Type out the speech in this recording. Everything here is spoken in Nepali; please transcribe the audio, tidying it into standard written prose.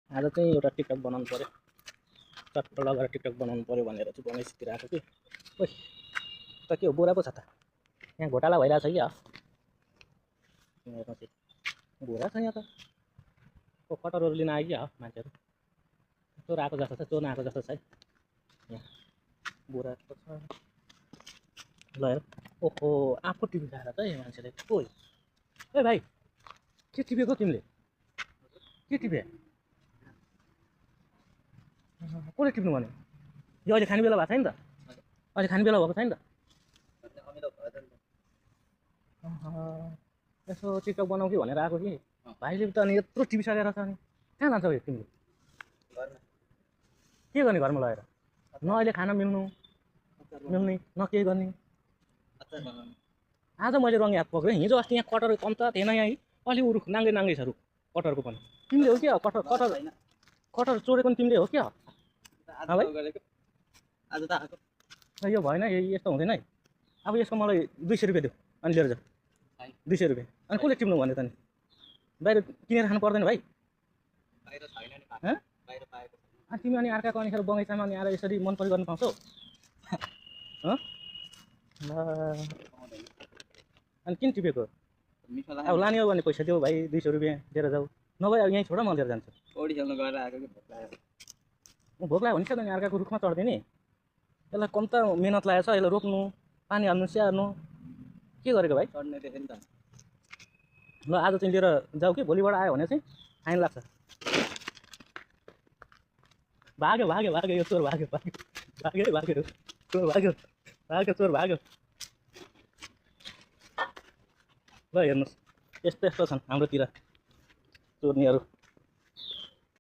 आज चाहिँ एउटा टिकटक बनाउनु पर्यो, चट्ट लगाएर टिकटक बनाउनु पर्यो भनेर चाहिँ गणेशतिर आएको कि। ओइ त के हो, बोरा पो छ त, यहाँ घोटाला भइरहेछ कि। हेर्नुहोस् बोरा छ यहाँ त, कटरहरू लिन आयो कि मान्छेहरू। चोर आएको जस्तो छ, चोर आएको जस्तो छ है। यहाँ बोरा छ ल हेर। ओहो आफू टिभी खाएर त है मान्छेले। ओइ ए भाइ के टिपेको तिमीले, के टिपे? कसले टिप्नु भने? यो अहिले खाने बेला भएको छैन त, अहिले खाने बेला भएको छैन त। यसो टिकटक बनाऊ कि भनेर आएको कि। भाइले त अनि यत्रो टिपिसकेर छ, अनि कहाँ जान्छौ यो तिमीले? के गर्ने घरमा लगेर? न अहिले खाना मिल्ने न केही गर्ने। आज मैले रङ याद पक्रेँ, हिजो अस्ति यहाँ कटर कम त थिएन यहाँ, अलि उ रुख नाङ्गे छ रुख कटरको पनि। तिमीले हो क्या कटर चोरेको नि तिमीले हो क्या? यो भएन, यस्तो हुँदैन है। अब यसको मलाई 200 रुपियाँ देऊ अनि लिएर जाऊ। 200 रुपियाँ अनि कसले टिप्नु भन्यो त नि? बाहिर किनेर खानु पर्दैन भाइ। तिमी अनि अर्काको अनिखेर बगैँचामा अनि आएर यसरी मन परी गर्नु पाउँछौ? अनि किन टिपेको? अब लाने हो भने पैसा देऊ भाइ, 200 रुपियाँ दिएर जाऊ, नभए अब यहीँ छोड म लिएर जान्छु। भोक लाग्यो भने चाहिँ अनि अर्काको रुखमा चढ्दिने। यसलाई कम त मेहनत लागेको छ, यसलाई रोप्नु, पानी हाल्नु, स्याहार्नु, के गरेको भाइ? ल आज चाहिँ लिएर जाऊ कि, भोलिबाट आयो भने चाहिँ फाइन लाग्छ। भाग्यो यो चोर भाग्यो चोर भाग्यो। ल हेर्नुहोस् यस्तो छन् हाम्रोतिर चोर्नीहरू।